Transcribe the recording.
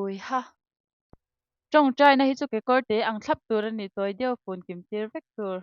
Hui ha. Tawngtaina hi chu kekawr te ang thlap tur a ni, tawi deuh fun kim tir vek tur.